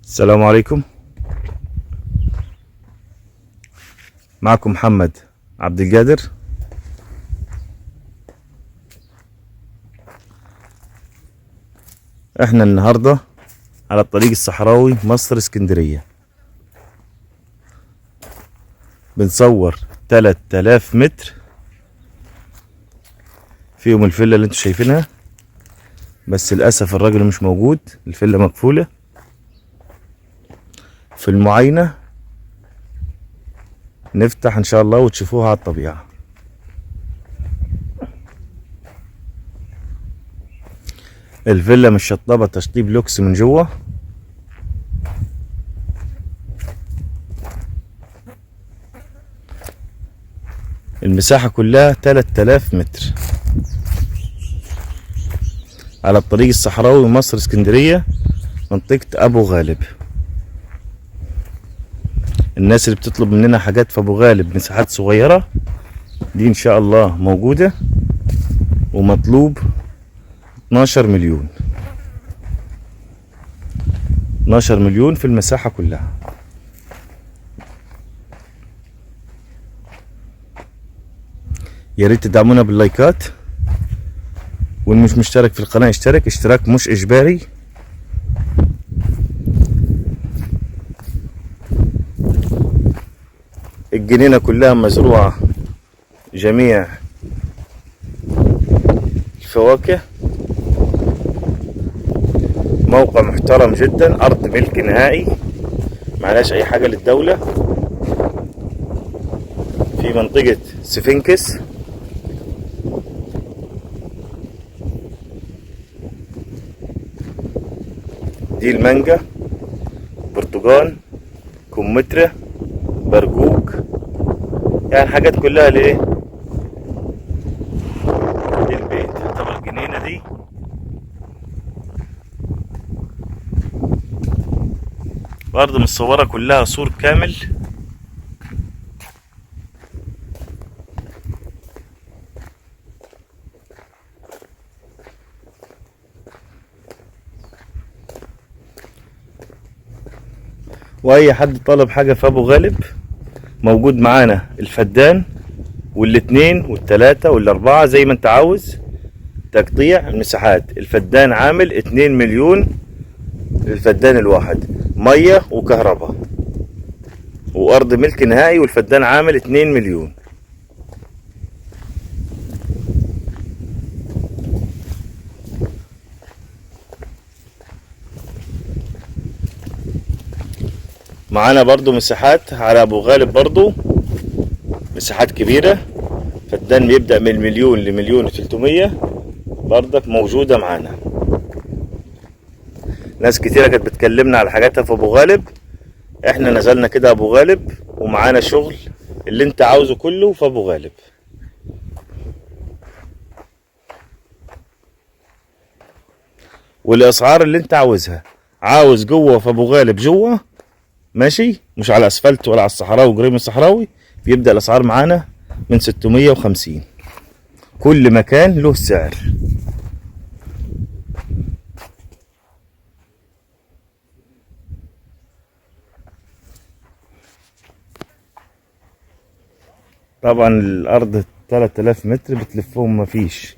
السلام عليكم. معكم محمد عبد القادر. احنا النهارده على الطريق الصحراوي مصر اسكندرية، بنصور 3000 متر فيهم الفيلا اللي انتوا شايفينها، بس للأسف الراجل مش موجود، الفيلا مقفولة. في المعاينة نفتح ان شاء الله وتشوفوها على الطبيعة. الفيلا مش شطبة، تشطيب لوكس من جوه. المساحة كلها 3000 متر على الطريق الصحراوي مصر اسكندرية، منطقة أبو غالب. الناس اللي بتطلب مننا حاجات في أبو غالب مساحات صغيرة، دي إن شاء الله موجودة، ومطلوب 12 مليون، 12 مليون في المساحة كلها. يا ريت تدعمونا باللايكات، واللي مش مشترك في القناة يشترك، اشتراك مش إجباري. الجنينة كلها مزروعة جميع الفواكه. موقع محترم جدا، أرض ملك نهائي، معلاش أي حاجة للدولة، في منطقة سفنكس. دي المانجا، برتقال، كمثرى، برجوك، يعني حاجات كلها لإيه؟ للبيت. طبعا الجنينة دي برضه متصورة كلها سور كامل. واي حد طلب حاجة في ابو غالب موجود معانا، الفدان والاتنين والتلاتة والاربعة زي ما انت عاوز، تقطيع المساحات. الفدان عامل 2 مليون للفدان الواحد، مية وكهرباء وارض ملك نهائي، والفدان عامل 2 مليون. معانا برضو مساحات على ابو غالب، برضو مساحات كبيرة، فدان بيبدأ من مليون لمليون وتلتمية، برضك موجودة معانا. ناس كتيرة كانت بتكلمنا على حاجاتها في ابو غالب، احنا نزلنا كده ابو غالب ومعانا شغل اللي انت عاوزه كله في ابو غالب. والاسعار اللي انت عاوزها، عاوز جوه في ابو غالب جوه ماشي، مش على اسفلت ولا على الصحراوي قريب من الصحراوي، بيبدأ الاسعار معانا من 650. كل مكان له سعر. طبعا الارض 3000 متر بتلفهم مفيش.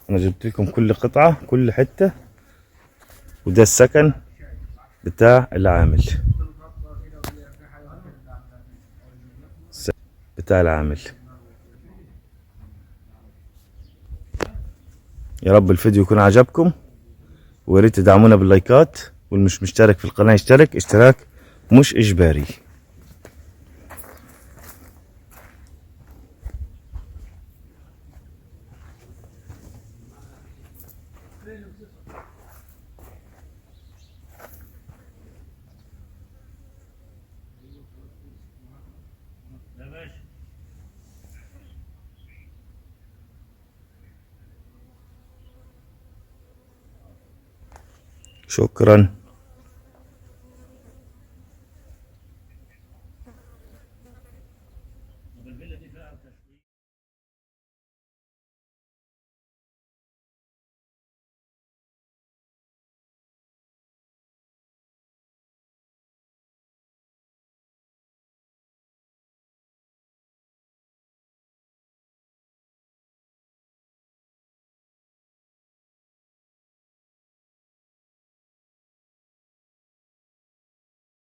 انا جبت لكم كل قطعة كل حتة، وده السكن بتاع العامل، بتاع العامل. يا رب الفيديو يكون عجبكم، ويا ريت تدعمونا باللايكات، واللي مش مشترك في القناة يشترك، اشتراك مش إجباري. شكرا.